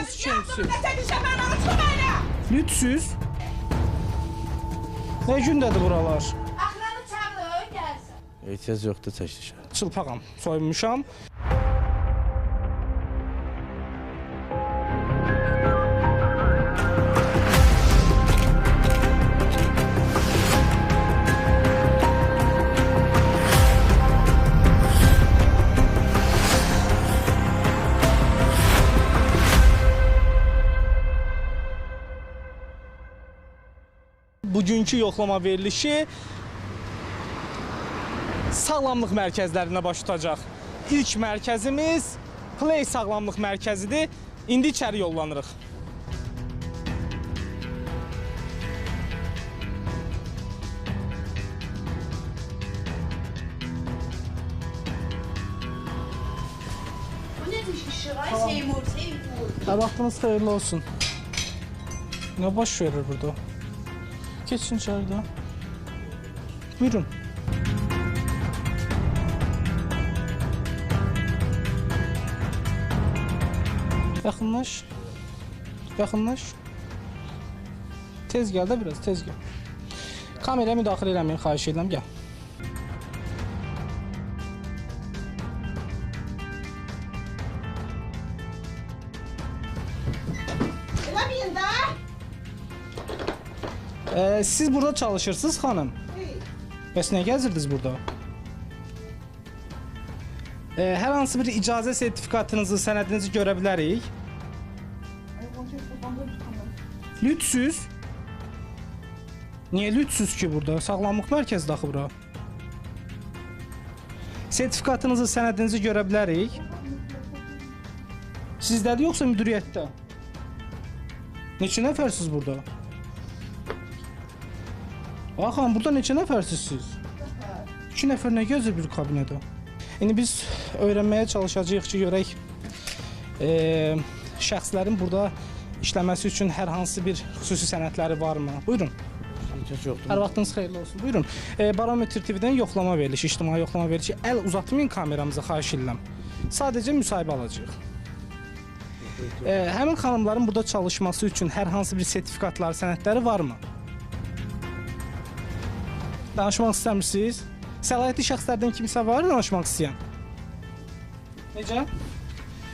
Siz kimsiniz? Nə çəkilişə mən onu çıxım elə. Lütsüz. Nə gündədir buralar? Axranı çağırın, gəlsin. Ehtiyac yoxdur çəkilişə. Çılpağam, soyunmuşam. Bugünkü yoxlama verilişi sağlamlıq mərkəzlərində baş tutacaq. İlk mərkəzimiz Play Sağlamlıq Mərkəzidir. İndi içəri yollanırıq. Bu necə işıq ay Seymur, Seymur. Hər vaxtınız xeyirli olsun. Nə baş verir burada? Keçin içəridə. Buyurun. Yaxınlaş. Yaxınlaş. Tez gəl də biraz, tez gəl. Kameraya müdaxilə eləməyin, xahiş edirəm, gəl. Eləməyin də. Siz burada çalışırsınız xanım? Bəs nə gəzirdiniz burada? Hər hansı bir icazə sertifikatınızı, sənədinizi görə bilərik? Lütsüz? Niyə lütsüz ki burada? Sağlamlıq mərkəzi daxı bura. Sertifikatınızı, sənədinizi görə bilərik? Sizdədir yoxsa müdiriyyətdə? Neçə nəfərsiz burada? Bax xanım, burada neçə nəfərsiz siz? 2 nəfər nə gəzir bir kabinədə? İndi biz öyrənməyə çalışacağıq ki, görək şəxslərin burada işləməsi üçün hər hansı bir xüsusi sənədləri varmı? Buyurun. Ehtiyac yoxdur. Hər vaxtınız xeyirli olsun. Buyurun. Barometr TV-dən yoxlama verilişi, ictimai yoxlama verilişi. Əl uzatmayın kameramıza, xahiş edirəm. Sadəcə müsahibə alacağıq. Həmin xanımların burada çalışması üçün hər hansı bir sertifikatları, sənədləri varmı? Danışmaq istəmirsiniz? Səlahiyyətli şəxslərdən kimsə var danışmaq istəyən? Necə?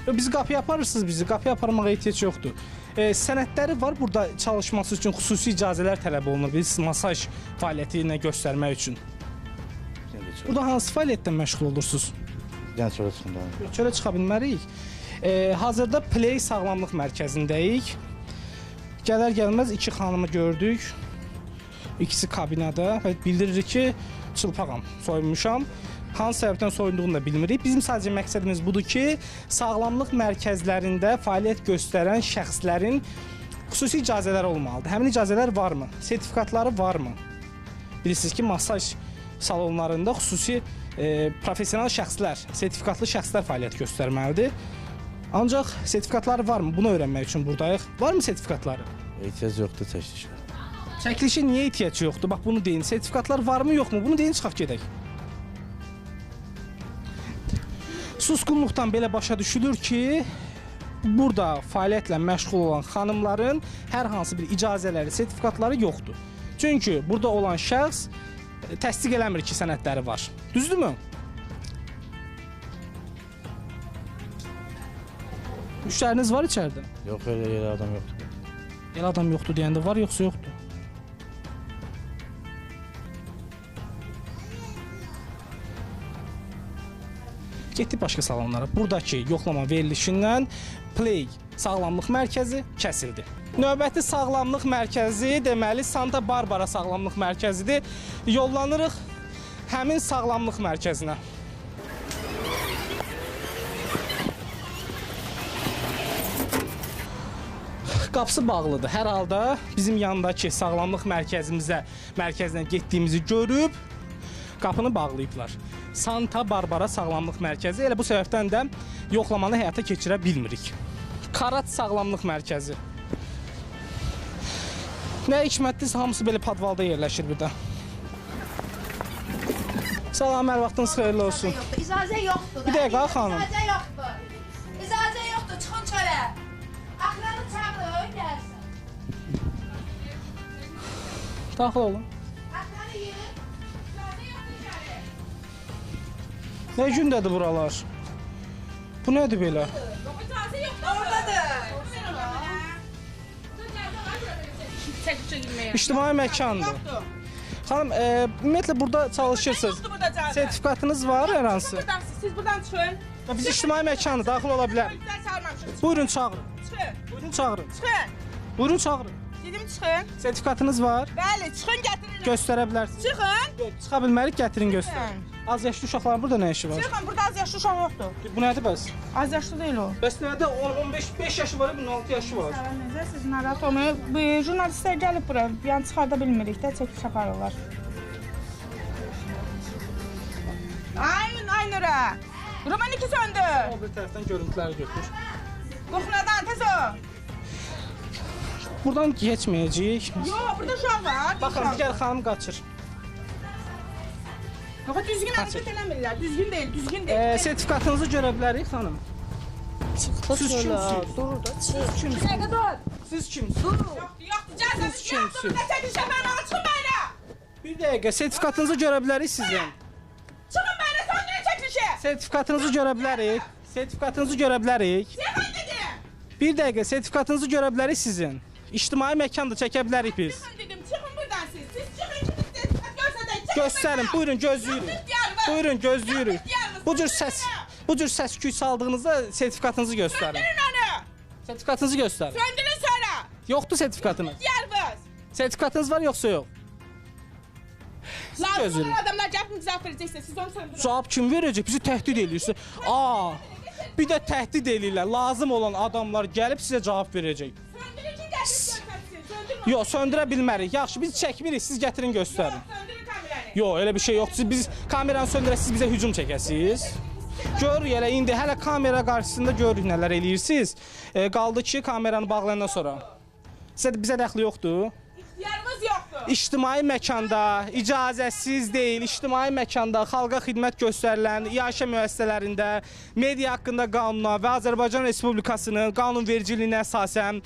Bizi qapıya aparırsınız, bizi. Qapıya aparmağa ehtiyac yoxdur. Sənədləri var burada çalışması üçün xüsusi icazələr tələb olunur. Bilirsiniz, masaj fəaliyyəti ilə göstərmək üçün. Burada hansı fəaliyyətlə məşğul olursunuz? Yəni çölə çıxın da. Yox, çölə çıxa bilmərik. Hazırda Play Sağlamlıq Mərkəzindəyik. Gələr gəlməz iki xanımı gördük. İkisi kabinədə və bildirir ki, çılpağam, soyunmuşam. Hansı səbəbdən soyunduğunu da bilmirik. Bizim sadəcə məqsədimiz budur ki, sağlamlıq mərkəzlərində fəaliyyət göstərən şəxslərin xüsusi icazələri olmalıdır. Həmin icazələr varmı? Sertifikatları varmı? Bilirsiniz ki, masaj salonlarında xüsusi professional şəxslər, sertifikatlı şəxslər fəaliyyət göstərməlidir. Ancaq sertifikatları varmı? Bunu öyrənmək üçün buradayıq. Varmı sertifikatları? Ehtiyac yoxdur çəkilişə. Çəkilişə niyə ehtiyac yoxdur? Bax bunu deyin. Sertifikatlar varmı, yoxmu? Bunu deyin, çıxaq gedək. Susqunluqdan belə başa düşülür ki, burada fəaliyyətlə məşğul olan xanımların hər hansı bir icazələri, sertifikatları yoxdur. Çünki burada olan şəxs təsdiq eləmir ki, sənədləri var. Düzdürmü? Müştəriniz var içəridə? Yox, elə elə adam yoxdur. Elə adam yoxdur deyəndə var, yoxsa yoxdur? Getdik başqa salonlara. Buradakı yoxlama verilişindən Play Sağlamlıq Mərkəzi kəsildi. Növbəti sağlamlıq mərkəzi deməli Santa Barbara Sağlamlıq Mərkəzidir. Yollanırıq həmin sağlamlıq mərkəzinə. Qapısı bağlıdır. Hər halda bizim yanındakı sağlamlıq mərkəzinə getdiyimizi görüb qapını bağlayıblar. Santa Barbara Sağlamlıq Mərkəzi. Elə bu səbəbdən də yoxlamanı həyata keçirə bilmirik. Karat Sağlamlıq Mərkəzi. Nə hikmətdirsə hamısı belə podvalda yerləşir bir də. Salam, hər vaxtınız xeyirli olsun. İcazə yoxdur. Bir dəqiqə xanım. İcazə yoxdur. İcazə yoxdur, çıxın çölə. Axı Daxil olun. Nə gündədir buralar? Bu nədir belə? İctimai məkandır. Xanım, ümumiyyətlə burada çalışırsınız. Sertifikatınız var hər hansı? Siz buradan çıxın. Biz ictimai məkandır, daxil ola bilərik. Buyurun, çağırın. Buyurun, çağırın. Buyurun, çağırın. Dedim çıxın. Sertifikatınız var? Bəli, çıxın, gətirin. Göstərə bilərsiniz. Çıxın. Çıxa bilmərik, gətirin, göstərin. Az yaşlı uşaqların burada nə işi var? Çıxın, burada az yaşlı uşaq yoxdur. Bu nədir bəs? Az yaşlı deyil o. Bəs nədir? 15, 5 yaşı var, bunun 6 yaşı var. Salam, necə? Siz narahat olmayın. Bu jurnalistlər gəlib bura, yəni çıxarda bilmirik də, çəkiş aparırlar. Aynura! Roman 2 söndür. O bir tərəfdən görüntüləri götür. Qoxunadan, tez ol. Buradan keçməyəcəyik. Yox, burada uşaq var. Baxın, digər xanım qaçır. Yox, düzgün hərəkət eləmirlər. Düzgün deyil, düzgün deyil. Sertifikatınızı görə bilərik, xanım. Çıx Siz kimsiniz? Dur da, çıx. Siz kimsiniz? Bir dəqiqə dur. Siz kimsiniz? Yoxdur, yoxdur. Cəzəmiz yoxdur. Burada çəkiş aparmağa çıxın bayra. Bir dəqiqə, sertifikatınızı görə bilərik sizin. Çıxın bayra, söndürün çəkilişi. Sertifikatınızı görə bilərik. Sertifikatınızı görə bilərik. Çıxın dedim. Bir dəqiqə, sertifikatınızı görə bilərik sizin. İctimai məkandır, çəkə bilərik biz. Çıxın dedim, çıxın buradan siz. Siz çıxın ki, biz sertifikat göstərək. Göstərin, buyurun, gözləyirik. Buyurun, gözləyirik. Bu cür səs-küy çaldığınızda sertifikatınızı göstərin. Söndürün onu. Sertifikatınızı göstərin. Söndürün sonra. Yoxdur sertifikatınız. İxtiyarınız. Sertifikatınız var yoxsa yox? Lazım olan adamlar gəlib cavab verəcəksə, siz onu söndürün. Cavab kim verəcək? Bizi təhdid eləyirsiniz. Aa, bir də təhdid eləyirlər. Lazım olan adamlar gəlib sizə cavab verəcək. Söndürün ki, gəlib göstərsin. Söndürün. Yox, söndürə bilmərik. Yaxşı, biz çəkmirik, siz gətirin, göstərin. Söndürün kameranı. Yox, elə bir şey yoxdur. Biz kameranı söndürək, siz bizə hücum çəkəsiniz. Görürük elə indi, hələ kamera qarşısında görürük nələr eləyirsiniz. Qaldı ki, kameranı bağlayandan sonra. Sizə bizə dəxli yoxdur. İxtiyarımız yoxdur. İctimai məkanda, icazəsiz deyil, ictimai məkanda xalqa xidmət göstərilən iaşə müəssisələrində media haqqında qanuna və Azərbaycan Respublikasının qanunvericiliyinə əsasən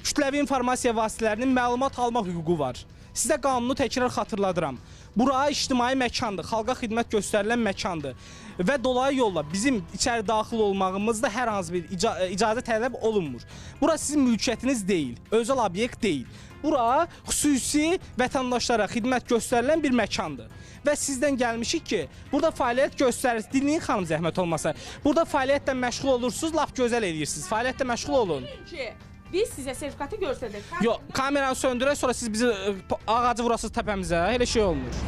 kütləvi informasiya vasitələrinin məlumat almaq hüququ var. Sizə qanunu təkrar xatırladıram. Bura ictimai məkandır, xalqa xidmət göstərilən məkandır və dolayı yolla bizim içəri daxil olmağımızda hər hansı bir icazə tələb olunmur. Bura sizin mülkiyyətiniz deyil, özəl obyekt deyil. Bura xüsusi vətəndaşlara xidmət göstərilən bir məkandır. Və sizdən gəlmişik ki, burada fəaliyyət göstərirsiniz. Dinləyin xanım, zəhmət olmasa. Burada fəaliyyətlə məşğul olursunuz, lap gözəl eləyirsiniz. Fəaliyyətlə məşğul olun. Ki, biz sizə sertifikatı göstərdik. Yox, kameranı söndürək, sonra siz bizi ağacı vurasınız təpəmizə. Elə şey olmur.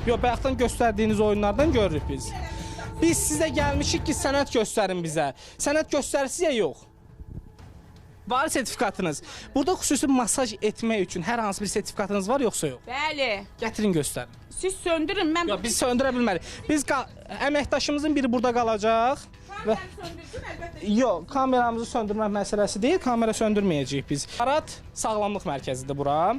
Yox, bayaqdan göstərdiyiniz oyunlardan görürük biz. Biz sizə gəlmişik ki, sənəd göstərin bizə. Sənəd göstərsiniz ya yox? Var sertifikatınız. Burada xüsusi masaj etmək üçün hər hansı bir sertifikatınız var yoxsa yox? Bəli. Gətirin, göstərin. Siz söndürün, mən... Yox, biz söndürə bilmərik. Biz əməkdaşımızın biri burada qalacaq. Və... Söndürsün, əlbəttə. Yox, kameramızı söndürmək məsələsi deyil, kamera söndürməyəcəyik biz. Karat Sağlamlıq Mərkəzidir bura.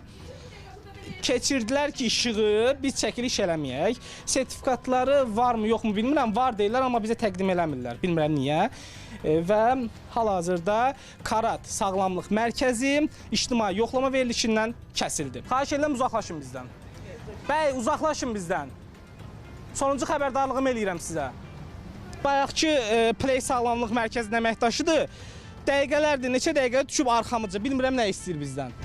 Keçirdilər ki, işığı, biz çəkiliş eləməyək. Sertifikatları varmı, yoxmu bilmirəm. Var deyirlər, amma bizə təqdim eləmirlər. Bilmirəm niyə. Və hal-hazırda Karat Sağlamlıq Mərkəzi ictimai yoxlama verilişindən kəsildi. Xahiş edirəm, uzaqlaşın bizdən. Bəy, uzaqlaşın bizdən. Sonuncu xəbərdarlığımı eləyirəm sizə. Bayaqki Play Sağlamlıq Mərkəzinin əməkdaşıdır. Dəqiqələrdir, neçə dəqiqə düşüb arxamıca. Bilmirəm nə istəyir bizdən.